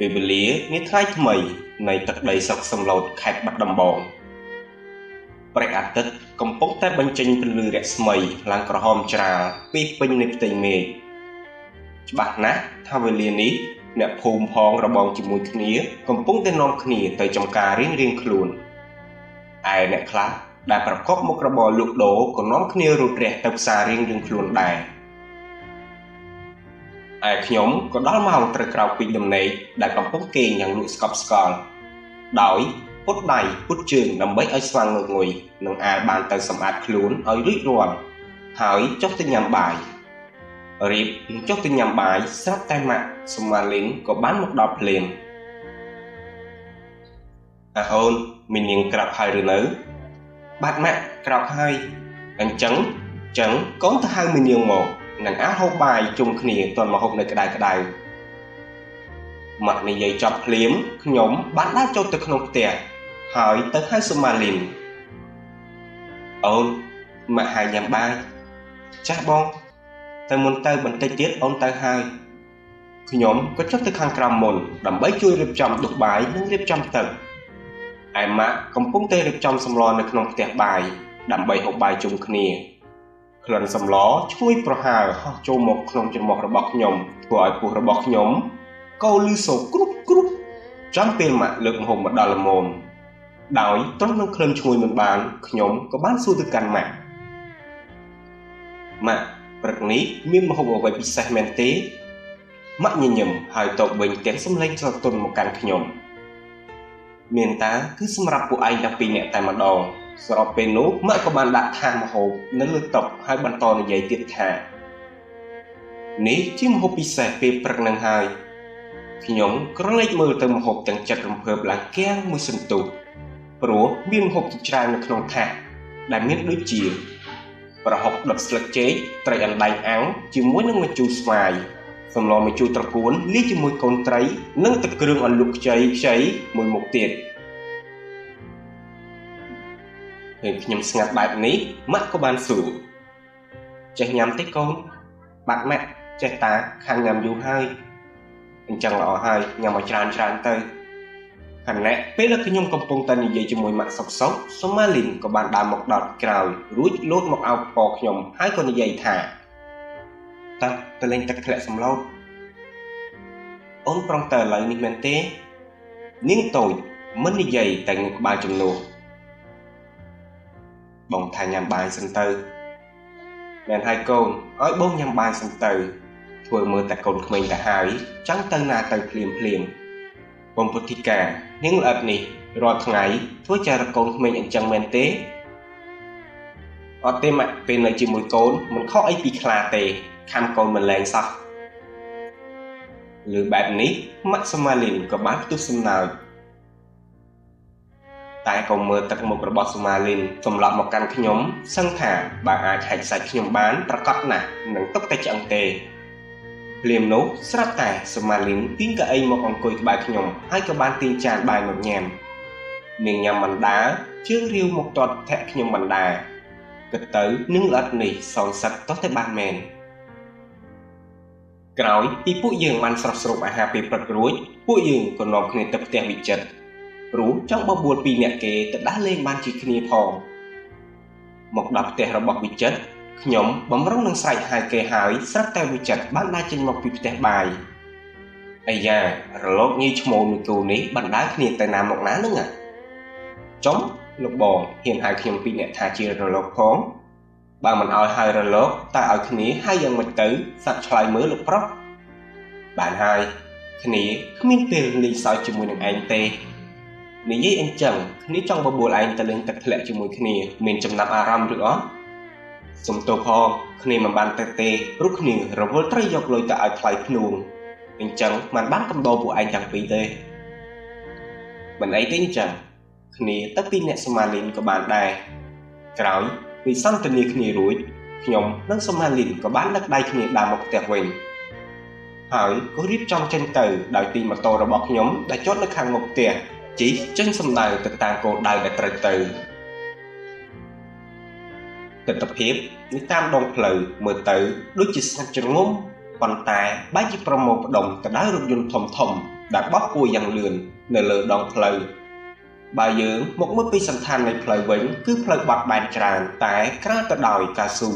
ពេលវេលានាថ្ងៃថ្មីនៃទឹកដីស្រុកសំឡូតខេត្តបាត់ដំបងព្រះអាទិត្យកំពុងតែបញ្ចេញពន្លឺរស្មីឡើងក្រហមច្រាលពីពេញនៃផ្ទៃមេឃច្បាស់ណាស់ថាវេលានេះអ្នកភូមិផងរបងជាមួយគ្នាកំពុងតែនាំគ្នាទៅចំការរៀងៗខ្លួនឯអ្នកខ្លះដែលប្រកបមុខរបរលក់ដូរក៏នាំគ្នារូតរះទៅផ្សាររៀងៗខ្លួនដែរឯខ្ញុំក៏ដល់ម៉ោងត្រូវក្រោកពីដំណេកដែលកំពុងគេងយ៉ាងលក់ស្កប់ស្កល់ដោយពុតដៃពុតជើងដើម្បីឲ្យស្វាងងងុយនិងអាលបានទៅសម្អាតខ្លួនឲ្យរួចរាល់ហើយចុះទៅញ៉ាំបាយរៀបនឹងចុះទៅញ៉ាំបាយស្រាប់តែម៉ាក់សុមាលីនក៏បានមកដល់ភ្លាមអើអូនមីនាងក្រាបហើយឬនៅបាទម៉ាក់ក្រោកហើយអញ្ចឹងកូនទៅហៅមីនាងមកនឹងអាហូបបាយជុំគ្នាទាន់មកហូបនៅក្តៅៗម៉ាក់និយាយចប់ភ្លាមខ្ញុំបានដើរចូលទៅក្នុងផ្ទះហើយទៅហៅសុមាលីនអូនម៉ាក់ហៅញ៉ាំបាយចាស់បងទៅមុនទៅបន្តិចទៀតអូនទៅហើយខ្ញុំក៏ចុះទៅខាងក្រោមមុនដើម្បីជួយរៀបចំដួសបាយនិងរៀបចំទឹកឯម៉ាក់កំពុងតែរៀបចំសម្លនៅក្នុងផ្ទះបាយដើម្បីហូបបាយជុំគ្នាក្លិនសម្លឈ្ងុយប្រហើរហោះចូលមកក្នុងច្រមុះរបស់ខ្ញុំធ្វើឲ្យពោះរបស់ខ្ញុំកោលឺសូរគ្រុបគ្រុបចំពេលម៉ាក់លើកម្ហូបមកដល់ល្មមដោយទ្រាំនឹងក្លិនឈ្ងុយមិនបានខ្ញុំក៏បានសួរទៅកាន់ម៉ាក់ម៉ាក់ព្រឹកនេះមានម្ហូបអ្វីពិសេសមែនទេម៉ាក់ញញឹមហើយតបវិញទាំងសំឡេងស្រទន់មកកាន់ខ្ញុំមានតាគឺសម្រាប់ពួកឯងទាំងពីរនាក់តែម្ដងស្របពេលនោះម៉ាក់ក៏បានដាក់ថាសម្ហូបនៅលើតុហើយបន្តនិយាយទៀតថានេះជាម្ហូបពិសេសពេលព្រឹកនឹងហើយខ្ញុំក្រឡេកមើលទៅម្ហូបទាំងចិត្តរំភើបឡើងគាំងមួយសន្ទុះព្រោះមានម្ហូបជាច្រើននៅក្នុងថាសដែលមានដូចជាប្រហុកដុតស្លឹកចេកត្រីអណ្ដែងអាំងជាមួយនឹងម្ជូរស្វាយសម្លម្ជូរត្រកួនលាយជាមួយកូនត្រីនិងទឹកគ្រឿងអន្លក់ខ្ចីមួយមុខទៀតពេលខ្ញុំស្ងាត់បែបនេះម៉ាក់ក៏បានសួរចេះញ៉ាំទេកូនបាទម៉ាក់ចេះតាខាងញ៉ាំយូរហើយអញ្ចឹងល្អហើយញ៉ាំឲ្យច្រើនទៅខណៈពេលដែលខ្ញុំកំពុងតែនិយាយជាមួយម៉ាក់សុកសុមាលីនក៏បានដើរមកដល់ក្រោយរួចលោតមកអោបកខ្ញុំហើយក៏និយាយថាតើទៅលេងទឹកធ្លាក់សំឡូតអូនប្រុងទៅឥឡូវនេះមែនទេនាងតូចមិននិយាយតែងក់ក្បាលជំនួសបងថាញ៉ាំបាយសិនទៅមែនហើយកូនឲ្យបងញ៉ាំបាយសិនទៅធ្វើមើលតែកូនក្មេងទៅហើយចង់ទៅណាទៅភ្លាមបងពុទ្ធិកានាងល្អិតនេះរាល់ថ្ងៃធ្វើចារកូនក្មេងអញ្ចឹងមែនទេអត់ទេម៉ាក់ពេលនៅជាមួយកូនមិនខុសអីពីខ្លាទេខំកូនមិនលែងសោះឬបែបនេះម៉ាក់សុមាលីនក៏បានផ្ទុះសំណើចតែក៏មើលទឹកមុខរបស់សុមាលីនសម្លាប់មកកាន់ខ្ញុំសឹងថាបើអាចហែកសាច់ខ្ញុំបានប្រកាសណាស់នឹងទុកតែឆ្អឹងទេភ្លាមនោះស្រាប់តែសុមាលីនទាញកៅអីមកអង្គុយក្បែរខ្ញុំហើយក៏បានទាញចានបាយមកញ៉ាំនាងញ៉ាំបណ្ដាជើងរាវមកទាត់ធាក់ខ្ញុំបណ្ដាគិតទៅនឹងល្អិតនេះសងសឹកតោះតែបានមែនក្រោយពីពួកយើងបានស្រស់ស្រូបអាហារពេលព្រឹករួចពួកយើងក៏នាំគ្នាទៅផ្ទះវិចិត្រព្រោះចង់បបួលពីរនាក់គេទៅដើរលេងបានជាគ្នាផងមកដល់ផ្ទះរបស់វិចិត្រខ្ញុំបំរុងនឹងស្រែកហៅគេហើយស្រាប់តែវិចិត្របានដើរចេញមកពីផ្ទះបាយអាយ៉ារលកញីឈ្មោលមួយគូនេះបណ្ដើរគ្នាទៅណាមកណានឹងចំលោកបងហ៊ានហៅខ្ញុំពីរនាក់ថាជារលកផងបើមិនឲ្យហៅរលកតើឲ្យគ្នាហៅយ៉ាងម៉េចទៅសាក់ឆ្លើយមើលលោកប្រុសបានហើយគ្នាគ្មានពេលលេងសើចជាមួយនឹងឯងទេនិយាយអញ្ចឹងគ្នាចង់បបួលឯងទៅលេងទឹកធ្លាក់ជាមួយគ្នាមានចំណាប់អារម្មណ៍ឬអត់សុំទោសផងគ្នាមិនបានទៅទេព្រោះគ្នារវល់ត្រូវយកលុយទៅឲ្យថ្លៃភ្នួងអញ្ចឹងមិនបានកំដរពួកឯងទាំងពីរទេមិនអីទេអញ្ចឹងគ្នាទៅពីអ្នកសុមាលីនក៏បានដែរក្រោយពីសន្ទនាគ្នារួចខ្ញុំនិងសុមាលីនក៏បានដឹកដៃគ្នាដើរមកផ្ទះវិញហើយក៏រៀបចំចេញទៅដោយទីម៉ូតូរបស់ខ្ញុំដែលចតនៅខាងមុខផ្ទះជិះចេញសំដៅទៅតាមគោលដៅដែលត្រូវទៅទិដ្ឋភាពនេះតាមដងផ្លូវមើលទៅដូចជាស្ងាត់ជ្រងំប៉ុន្តែបែរជាប្រមូលផ្ដុំទៅដោយរថយន្តធំ ដែលបោះពួយយ៉ាងលឿននៅលើដងផ្លូវបើយើងមកមើលពីសន្តាននៃផ្លូវវិញគឺផ្លូវបត់បែនច្រើនតែក្រាលទៅដោយការស៊ូ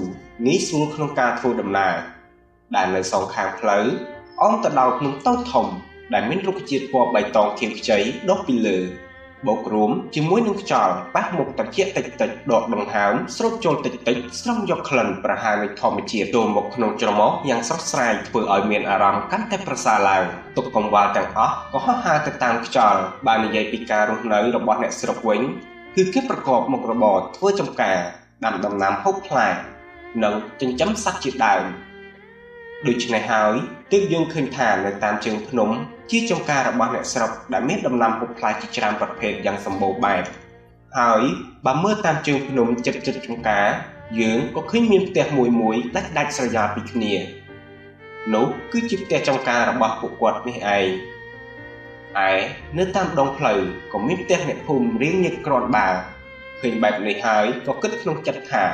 ងាយស្រួលក្នុងការធ្វើដំណើរដែលនៅសងខាងផ្លូវអមទៅដោយភ្នំតូចធំដែលមានរុក្ខជាតិពណ៌បៃតងខៀវខ្ចីដុះពីលើបូករួមជាមួយនឹងខ្យល់ប៉ះមុខត្រចៀកតិចតិចដកដង្ហើមស្រូបចូលតិចតិចស្រង់យកក្លិនប្រហើរនៃធម្មជាតិចូលមកក្នុងច្រមុះយ៉ាងស្រស់ស្រាយធ្វើឲ្យមានអារម្មណ៍កាន់តែប្រសើរឡើងទុកកង្វល់ទាំងអស់ក៏ហោះហើរទៅតាមខ្យល់បើនិយាយពីការរស់នៅរបស់អ្នកស្រុកវិញគឺគេប្រកបមុខរបរធ្វើចម្ការដាំដំណាំហូបផ្លែនិងចិញ្ចឹមសត្វជាដើមដូច្នេះហើយទើបយើងឃើញថានៅតាមជើងភ្នំជាចំការរបស់អ្នកស្រុកដែលមានដំណាំហូបផ្លែជាច្រើនប្រភេទយ៉ាងសម្បូរបែបហើយបើមើលតាមជើងភ្នំជិតជិតចំការយើងក៏ឃើញមានផ្ទះមួយមួយដាច់ដាច់ស្រយាលពីគ្នានោះគឺជាផ្ទះចំការរបស់ពួកគាត់នេះឯងឯនៅតាមដងផ្លូវក៏មានផ្ទះអ្នកភូមិរៀងញឹកគ្រាន់បើឃើញបែបនេះហើយក៏គិតក្នុងចិត្តថា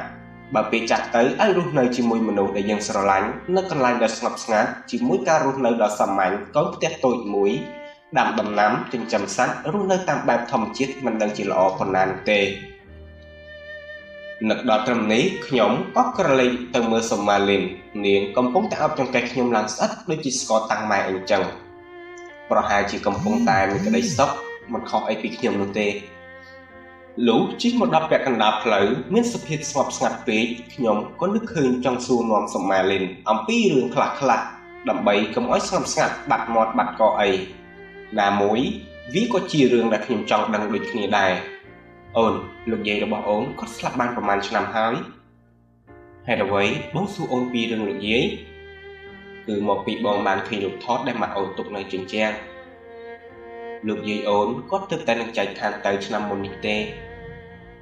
បើពេលចាស់ទៅឲ្យរស់នៅជាមួយមនុស្សដែលយើងស្រឡាញ់នៅកន្លែងដ៏ស្ងប់ស្ងាត់ជាមួយការរស់នៅដ៏សាមញ្ញកូនផ្ទះតូចមួយដាំដំណាំចិញ្ចឹមសត្វរស់នៅតាមបែបធម្មជាតិមិនដឹងជាល្អប៉ុណ្ណានោះទេនឹកដល់ត្រឹមនេះខ្ញុំក៏ក្រឡេកទៅមើលសូម៉ាលីននាងកំពុងតែអោបចង្កេះខ្ញុំឡើងស្អិតដូចជាស្ករតាំងម៉ែអញ្ចឹងប្រហែលជាកំពុងតែមានក្តីសុខមិនខុសអីពីខ្ញុំនោះទេលុះជិះមកដល់ពាក់កណ្ដាលផ្លូវមានសភាពស្ងប់ស្ងាត់ពេកខ្ញុំក៏នឹកឃើញចង់សួរនាំសូម៉ាលីនអំពីរឿងខ្លះខ្លះដើម្បីកុំឲ្យស្ងប់ស្ងាត់បាត់មាត់បាត់កអីណាមួយវាក៏ជារឿងដែលខ្ញុំចង់ដឹងដូចគ្នាដែរអូនលោកយាយរបស់អូនគាត់ស្លាប់បានប្រហែលឆ្នាំហើយហេតុអ្វីបងសួរអូនពីរឿងលោកយាយគឺមកពីបងបានឃើញរូបថតដែលម៉ាក់អូនទុកនៅជញ្ជាំងលោកយាយអូនគាត់ទើបតែនឹងចែកឋានទៅឆ្នាំមុននេះទេ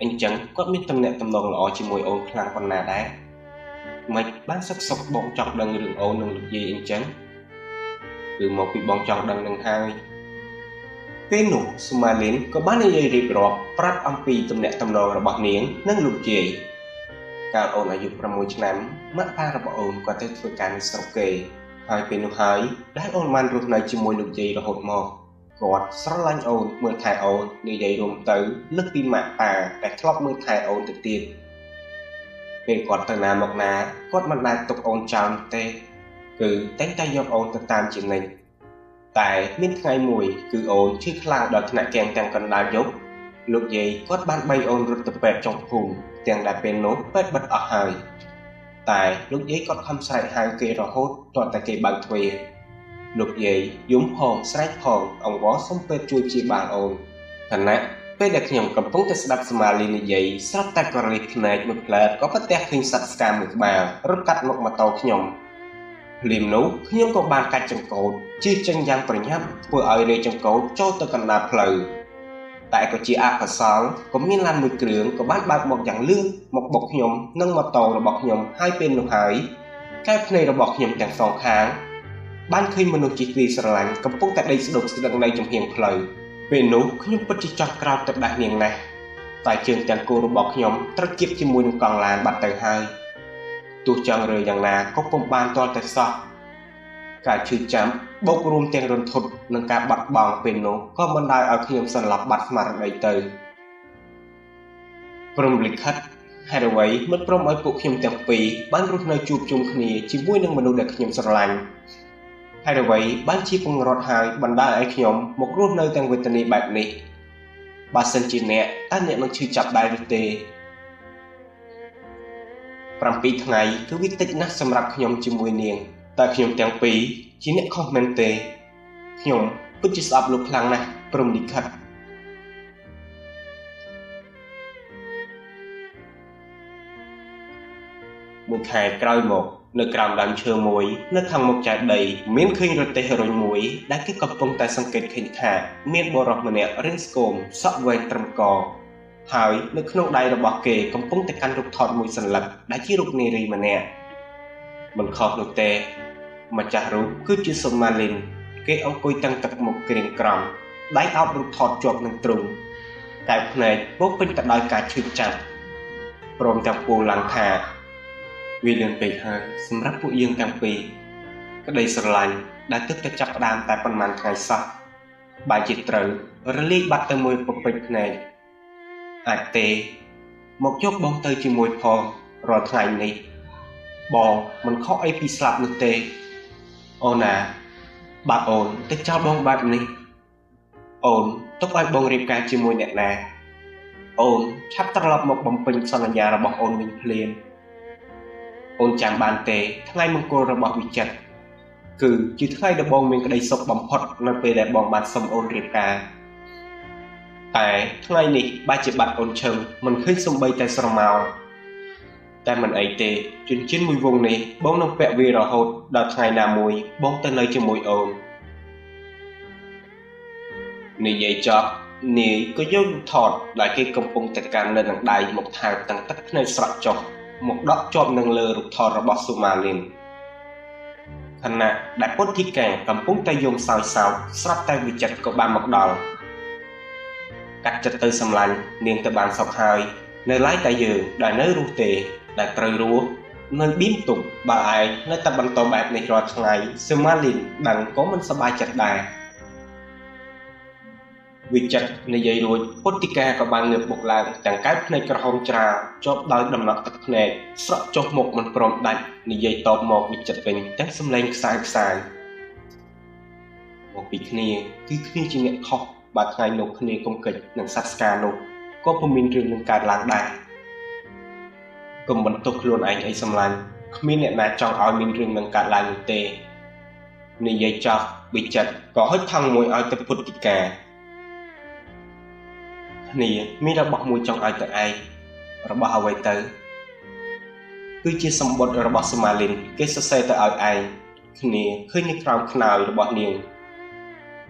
អញ្ចឹងគាត់មានទំនាក់ទំនងល្អជាមួយអូនខ្លាំងប៉ុណ្ណាដែរមិនបានសឹកសុកបងចង់ដឹងរឿងអូននិងលោកយាយអញ្ចឹងគឺមកពីបងចង់ដឹងនឹងហើយពេលនោះសូម៉ាលីនក៏បាននិយាយរៀបរាប់ប្រាប់អំពីទំនាក់ទំនងរបស់នាងនិងលោកយាយកាលអូនអាយុ6ឆ្នាំម៉ាក់ប៉ារបស់អូនក៏ទៅធ្វើការនៅស្រុកគេហើយពេលនោះហើយដែលអូនបានរស់នៅជាមួយលោកយាយរហូតមកគាត់ស្រឡាញ់អូនមើលថែអូននិយាយរួមទៅលើសពីម៉ាក់ប៉ាដែលធ្លាប់មើលថែអូនទៅទៀតពេលគាត់ទៅណាមកណាគាត់មិនដែលទុកអូនចោលនោះទេគឺតែងតែយកអូនទៅតាមជានិច្ចតែមានថ្ងៃមួយគឺអូនឈឺខ្លាំងដល់ថ្នាក់គាំងទាំងកណ្ដាលយប់លោកយាយគាត់បានបីអូនរត់ទៅពេទ្យចុងភូមិទាំងដែលពេលនោះពេទ្យបិទអស់ហើយតែលោកយាយគាត់ខំស្រែកហៅគេរហូតទាល់តែគេបើកទ្វារលោកយាយយំផងស្រែកផងអង្វរសុំពេទ្យជួយព្យាបាលអូនខណៈពេលដែលខ្ញុំកំពុងតែស្ដាប់សមាលីនិយាយស្រាប់តែក្រឡេកភ្នែកមួយផ្លែតក៏ប្រទះឃើញសត្វស្កាមួយក្បាលរត់កាត់មុខម៉ូតូខ្ញុំភ្លាមនោះខ្ញុំក៏បានកាច់ចង្កូតជិះចេញយ៉ាងប្រញាប់ធ្វើឲ្យរែចង្កូតចូលទៅកណ្ដាលផ្លូវតែក៏ជាអកុសលក៏មានឡានមួយគ្រឿងក៏បានបើកមកយ៉ាងលឿនមកបុកខ្ញុំនិងម៉ូតូរបស់ខ្ញុំហើយពេលនោះហើយកែវភ្នែករបស់ខ្ញុំទាំងសងខាងបានឃើញមនុស្សជាទីស្រឡាញ់កំពុងតែដេកស្ដុកស្ដឹងនៅចំហៀងផ្លូវពេលនោះខ្ញុំពិតជាចង់ក្រោកទៅដាស់នាងណាស់តែជើងទាំងគូរបស់ខ្ញុំត្រូវគៀបជាមួយនឹងកង់ឡានបាត់ទៅហើយទោះចង់រើយ៉ាងណាក៏ពុំបានទាល់តែសោះការឈឺចាំបូករួមទាំងរន្ធត់និងការបាត់បង់ពេលនោះក៏បណ្ដោយឲ្យខ្ញុំសន្លប់បាត់ស្មារតីទៅព្រមលិខិតហេតុអ្វីមិនព្រមឲ្យពួកខ្ញុំទាំងពីរបានរស់នៅជួបជុំគ្នាជាមួយនឹងមនុស្សដែលខ្ញុំស្រឡាញ់ហេតុអ្វីបានជាពង្រត់ហើយបណ្ដាលឲ្យខ្ញុំមករស់នៅទាំងវេទនាបែបនេះបើសិនជាអ្នកតើអ្នកនឹងឈឺចាប់ដែរឬទេ7ថ្ងៃគឺវាតិចណាស់សម្រាប់ខ្ញុំជាមួយនាងតែខ្ញុំទាំងពីរជាអ្នកខុសមែនទេខ្ញុំពិតជាស្អប់លោកខ្លាំងណាស់ព្រមលិខិតមួយខែក្រោយមកនៅក្រោមដើមឈើមួយនៅខាងមុខចេតិយមានឃើញរទេះរុញមួយដែលគេកំពុងតែសង្កេតឃើញថាមានបុរសម្នាក់រាងស្គមសក់វែងត្រឹមកហើយនៅក្នុងដៃរបស់គេកំពុងតែកាន់រូបថតមួយសន្លឹកដែលជារូបនារីម្នាក់មិនខុសនោះទេម្ចាស់រូបគឺជាសូម៉ាលីនគេអង្គុយតាំងទឹកមុខក្រៀមក្រំដៃអោបរូបថតជាប់នឹងទ្រូងតែភ្នែកពោពេញទៅដោយការឈឺចាប់ព្រមទាំងពោលឡើងថាវាលឿនពេកហើយសម្រាប់ពួកយើងទាំងពីរក្តីស្រឡាញ់ដែលទើបតែចាប់ផ្ដើមតែប៉ុន្មានថ្ងៃសោះ បែរជាត្រូវរលាយបាត់ទៅមួយពពេចភ្នែកអាចទេមកយកបងទៅជាមួយផងរាល់ថ្ងៃនេះបងមិនខុសអីពីស្លាប់នោះទេអូនណាបាទអូនទៅចោលបងបែបនេះអូនទុកឲ្យបងរៀបការជាមួយអ្នកណាអូនឆាប់ត្រឡប់មកបំពេញសន្យារបស់អូនវិញភ្លាមអូនចាំបានទេថ្ងៃមង្គលរបស់វិចិត្រគឺជាថ្ងៃដែលបងមានក្តីសុខបំផុតនៅពេលដែលបងបានសុំអូនរៀបការតែថ្ងៃនេះបែរជាបាត់អូនឈឹងមិនឃើញសំបីតែស្រមោលតែមិនអីទេចិញ្ចៀនមួយវងនេះបងនឹងពាក់វារហូតដល់ថ្ងៃណាមួយបងទៅនៅជាមួយអូននិយាយចប់នាយក៏យកថតដែលគេកំពុងតែកាន់នៅនឹងដៃមកថើបទាំងទឹកភ្នែកស្រក់ចុះមកដកជាប់នឹងលើរូបថតរបស់ស៊ូម៉ាលីនខណៈដែលពុទ្ធិកាកំពុងតែយំសោយសោកស្រាប់តែវិចិត្រក៏បានមកដល់កាត់ចិត្តទៅសម្លាញ់នាងទៅបានសុខហើយនៅឡើយតែយើងដែលនៅរស់ទេដែលត្រូវរស់នៅបៀមទុកបើឯងនៅតែបន្តបែបនេះរាល់ថ្ងៃស៊ូម៉ាលីនដឹងក៏មិនសប្បាយចិត្តដែរវិចិត្រនិយាយរួចពុទ្ធិកាក៏បានងើបបុកឡើងទាំងកែវភ្នែកក្រហមច្រាលជាប់ដោយដំណក់ទឹកភ្នែកស្រក់ចុះមុខមិនព្រមដាច់និយាយតបមកវិចិត្រវិញទាំងសំឡេងខ្សែខ្សែមកពីគ្នាគឺគ្នាជាអ្នកខុសបើថ្ងៃនោះគ្នាកុំកិច្ចនិងសត្វស្កានោះក៏ពុំមានរឿងនឹងកើតឡើងដែរកុំបន្ទោសខ្លួនឯងអីសម្លាញ់គ្មានអ្នកណាចង់ឲ្យមានរឿងនឹងកើតឡើងនោះទេនិយាយចប់វិចិត្រក៏ហុចថង់មួយឲ្យទៅពុទ្ធិកាគ្នាមានរបស់មួយចង់ឲ្យទៅឯងរបស់អ្វីទៅគឺជាសម្បត្តិរបស់សូម៉ាលីនគេសរសេរទៅឲ្យឯងគ្នាឃើញនៅក្រោមខ្នើយរបស់នាង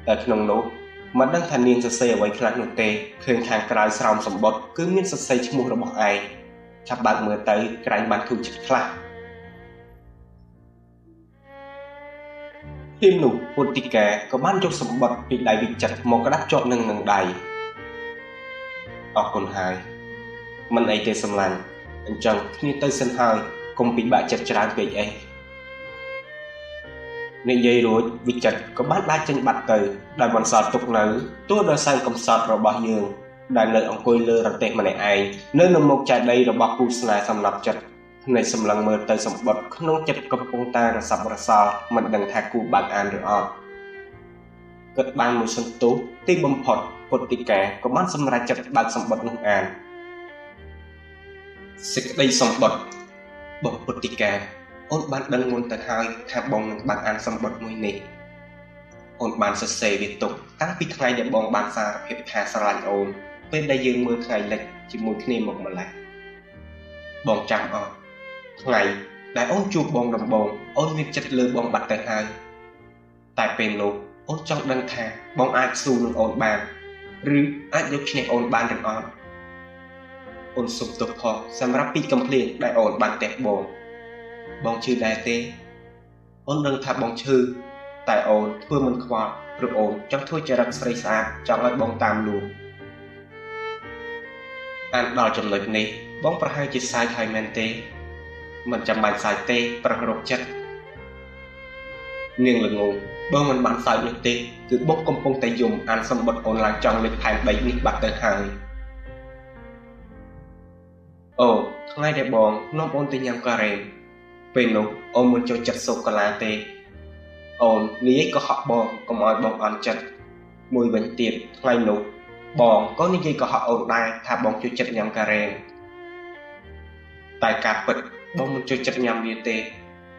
តែក្នុងនោះមិនដឹងថានាងសរសេរអ្វីខ្លះនោះទេឃើញខាងក្រៅស្រោមសម្បត្តិគឺមានសរសេរឈ្មោះរបស់ឯងឆាប់បើកមើលទៅក្រែងបានធូរចិត្តខ្លះទីនោះពុទ្ធិកាក៏បានយកសម្បត្តិពីដៃវិចិត្រមកក្តាប់ជាប់នឹងដៃអរគុណហើយមិនអីទេសម្លាញ់អញ្ចឹងគ្នាទៅសិនហើយកុំពិបាកចិត្តច្រើនពេកអីនិយាយរួចវិចិត្រក៏បានដើរចេញបាត់ទៅដោយបន្សល់ទុកនៅតួដ៏សែនកំសត់របស់យើងដែលនៅអង្គុយលើរទេះម្នាក់ឯងនៅនៅមុខចេតិយរបស់គូស្នេហ៍សំណប់ចិត្តភ្នែកសម្លឹងមើលទៅសម្បត្តិក្នុងចិត្តកំពុងតែរសាប់រសល់មិនដឹងថាគូបើកអានឬអត់គិតបានមួយសន្ទុះទីបំផុតពុទ្ធិកាក៏បានសម្រេចចិត្តបើកសម្បត្តិនោះអានសេចក្តីសម្បត្តិបងពុទ្ធិកាអូនបានដឹងមុនទៅហើយថាបងនឹងបើកអានសម្បត្តិមួយនេះអូនបានសរសេរវាទុកតាំងពីថ្ងៃដែលបងបានសារភាពថាស្រឡាញ់អូនពេលដែលយើងមើលថ្ងៃលិចជាមួយគ្នាមកម្ល៉េះបងចាំអត់ថ្ងៃដែលអូនជួបបងដំបូងអូនមានចិត្តលើបងបាត់ទៅហើយតែពេលនោះអូនចង់ដឹងថាបងអាចស៊ូនឹងអូនបានឬអាចយកឈ្នះអូនបានឬអត់អូនសុំទោសផងសម្រាប់ពីកំភ្លៀងដែលអូនបានទះបងបងឈឺដែរទេអូនដឹងថាបងឈឺតែអូនធ្វើមិនខ្វល់ព្រោះអូនចង់ធ្វើចរិតស្រីស្អាតចង់ឲ្យបងតាមលួងអានដល់ចំណុចនេះបងប្រហែលជាសើចហើយមែនទេមិនចាំបាច់សើចទេប្រឹងរកចិត្តនាងល្ងងបងមិនបានសើចនោះទេគឺបងកំពុងតែយំអានសម្បត្តិអូនឡើងចង់លេចផែនដីនេះបាត់ទៅហើយអូថ្ងៃដែលបងនាំអូនទៅញ៉ាំការ៉េមពេលនោះអូនមិនចូលចិត្តសូកូឡាទេអូននិយាយកុហកបងកុំឲ្យបងអន់ចិត្តមួយវិញទៀតថ្ងៃនោះបងក៏និយាយកុហកអូនដែរថាបងចូលចិត្តញ៉ាំការ៉េមតែការពិតបងមិនចូលចិត្តញ៉ាំវាទេ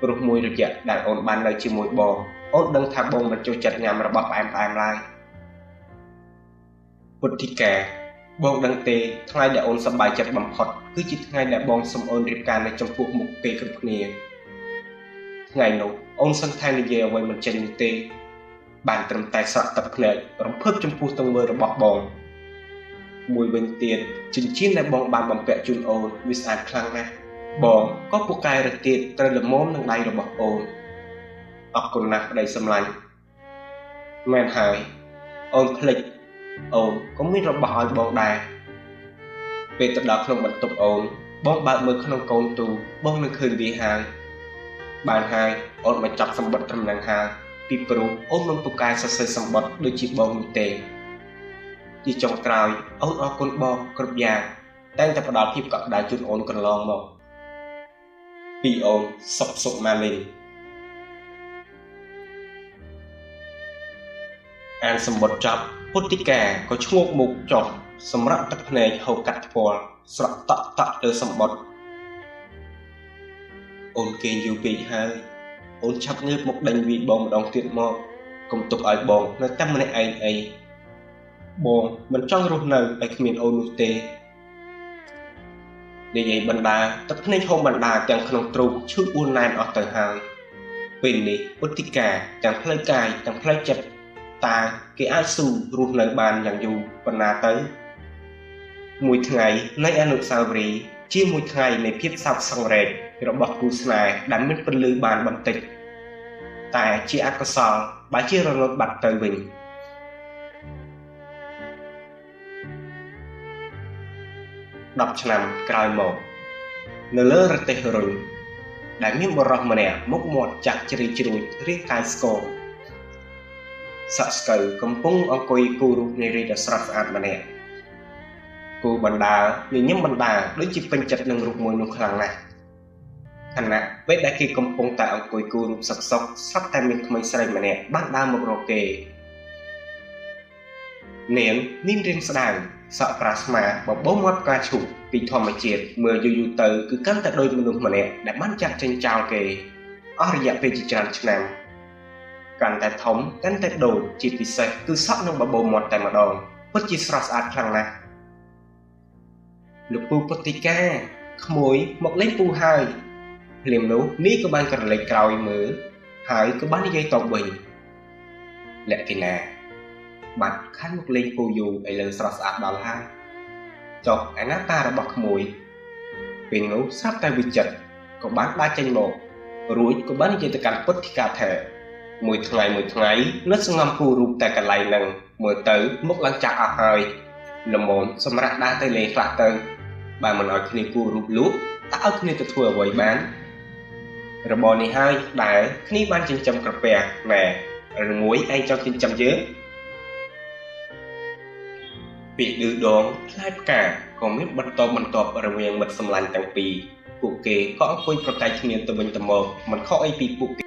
ព្រោះមួយរយៈដែលអូនបាននៅជាមួយបងអូនដឹងថាបងមិនចូលចិត្តញ៉ាំរបស់ផ្អែមផ្អែមឡើយពុទ្ធិកាបងដឹងទេថ្ងៃដែលអូនសប្បាយចិត្តបំផុតគឺជាថ្ងៃដែលបងសុំអូនរៀបការនៅចំពោះមុខគេគ្រប់គ្នាថ្ងៃនោះអូនសឹងថានិយាយអ្វីមិនចេញនោះទេបានត្រឹមតែស្រក់ទឹកភ្នែករំភើបចំពោះទង្វើរបស់បងមួយវិញទៀតចិញ្ចៀនដែលបងបានបំពាក់ជូនអូនវាស្អាតខ្លាំងណាស់បងក៏ពូកែរឹសទៀតត្រូវល្មមនឹងដៃរបស់អូនអរគុណណាស់ប្តីសម្លាញ់មែនហើយអូនភ្លេចអូនក៏មានរបស់ឲ្យបងដែរពេលទៅដល់ក្នុងបន្ទប់អូនបងបើកមើលក្នុងកូនទូបងនឹងឃើញវាហើយបានហើយអូនបញ្ចប់សម្បត្តិត្រឹមនឹងហើយ ពីព្រោះអូនមិនពូកែសរសេរសម្បត្តិដូចជាបងនោះទេជាចុងក្រោយអូនអរគុណបងគ្រប់យ៉ាងតែងតែផ្ដល់ភាពកក់ក្ដៅជូនអូនកន្លងមកពីអូនសុកសុកម៉ាលីនអានសម្បត្តិចប់ពុទ្ធិកាក៏ឈ្ងោកមុខចុះសម្រាប់ទឹកភ្នែកហូរកាត់ថ្ពាល់ស្រក់តក់តក់លើសម្បត្តិអូនគេងយូរពេកហើយអូនឆាប់ងើបមកដេញវីបងម្ដងទៀតមកកុំទុកឲ្យបងនៅតែម្នាក់ឯងអីបងមិនចង់រស់នៅឲ្យគ្មានអូននោះទេនិយាយបណ្ដាទឹកភ្នែកហូរបណ្ដាទាំងក្នុងទ្រូងឈឺអួនណែនអស់ទៅហើយពេលនេះពុទ្ធិកាទាំងផ្លូវកាយទាំងផ្លូវចិត្តតើគេអាចស៊ូរស់នៅបានយ៉ាងយូរប៉ុណ្ណាទៅមួយថ្ងៃនៃអនុស្សាវរីយ៍ជាមួយថ្ងៃនៃភាពសោកសង្រេងរបស់គូស្នេហ៍ដែលមានពន្លឺបានបន្តិចតែជាអកុសលបើជារលត់បាត់ទៅវិញ10ឆ្នាំក្រោយមកនៅលើរទេះរុញដែលមានបុរសម្នាក់មុខមាត់ចាស់ជ្រីជ្រួចរាងកាយស្គមសក់ស្កូវកំពុងអង្គុយគូរូបនារីដ៏ស្រស់ស្អាតម្នាក់គូបណ្ដាញញឹមបណ្ដាដូចជាពេញចិត្តនឹងរូបមួយនោះខ្លាំងណាស់ខណៈពេលដែលគេកំពុងតែអង្គុយគូរូបសុកសុកស្រាប់តែមានក្មេងស្រីម្នាក់បានដើរមករកគេនាងមានរាងស្ដើងសក់ប្រាស្មាបបោមាត់ផ្កាឈូកពីធម្មជាតិមើលយូរៗទៅគឺកាន់តែដូចមនុស្សម្នាក់ដែលបានចាក់ចេញចោលគេអស់រយៈពេលជាច្រើនឆ្នាំកាន់តែធំកាន់តែដូចជាពិសេសគឺសក់នឹងបបោមាត់តែម្ដងពិតជាស្រស់ស្អាតខ្លាំងណាស់លោកពូពុទ្ធិកាក្មួយមកលេងពូហើយភ្លាមនោះនេះក៏បានក្រឡេកក្រោយមើលហើយក៏បាននិយាយតបវិញលក្ខិណាបាត់ខានមកលេងពូយូឥឡូវស្រស់ស្អាតដល់ហើយចុះឯណាតារបស់ក្មួយពេលនោះស្រាប់តែវិចិត្រក៏បានដើរចេញមករួចក៏បាននិយាយទៅកាន់ពុទ្ធិកាថាមួយថ្ងៃមួយថ្ងៃនៅសង្ងំគូរូបតែកន្លែងហ្នឹងមើលទៅមុខឡើងចាស់អស់ហើយល្មមសម្រាប់ដើរទៅលេងខ្លះទៅបើមិនឲ្យគ្នាគូរូបលក់តើឲ្យគ្នាទៅធ្វើអ្វីបានរបរនេះហើយដែលគ្នាបានចិញ្ចឹមក្រពះណែឬមួយឯងចង់ចិញ្ចឹមយើងពាក្យឌឺដងផ្លែផ្កាក៏មានបន្តបន្ទាប់រវាងមិត្តសម្លាញ់ទាំងពីរពួកគេក៏អង្គុយប្រកែកគ្នាទៅវិញទៅមកមិនខុសអីពីពួក